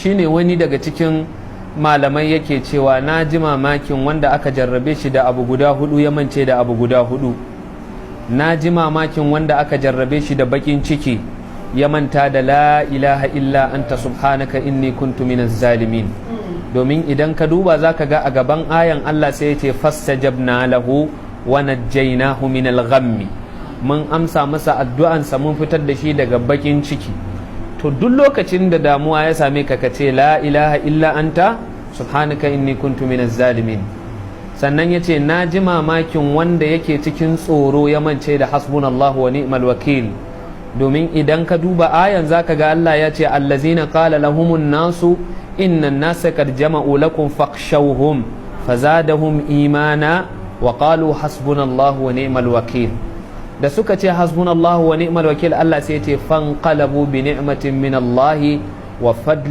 Shine wani daga cikin malamai yake cewa, na ji mamakin wanda aka jarrabe shi da abu guda hudu ya mance da abu guda hudu. Na ji mamakin wanda aka jarrabe shi da bakin ciki ya manta da لا إله إلا أنت سبحانك إني كنت من الظالمين. Domin idan ka duba, zaka ga a gaban ayan Allah sai ya ce فاستجبنا له ونجيناه من الغم. Mun amsa masa addu'ansa, mun fitar da shi daga bakin ciki. To, duk lokacin da damuwa ya same ka, ka ce لا إله إلا أنت سبحانك إني كنت من الظالمين. Sannan ya ce na ji mamakin wanda yake cikin tsoro ya mance da حسبنا الله ونعم الوكيل. Domin idan ka duba ayan, zaka ga Allah ya ce الذين قال لهم الناس إن الناس قد جمعوا لكم فاخشوهم فزادهم إيمانا وقالوا حسبنا الله ونعم الوكيل. Da suka ce حسبنا الله ونعم الوكيل, Allah sai ya ce فانقلبوا بنعمة من الله وفضل.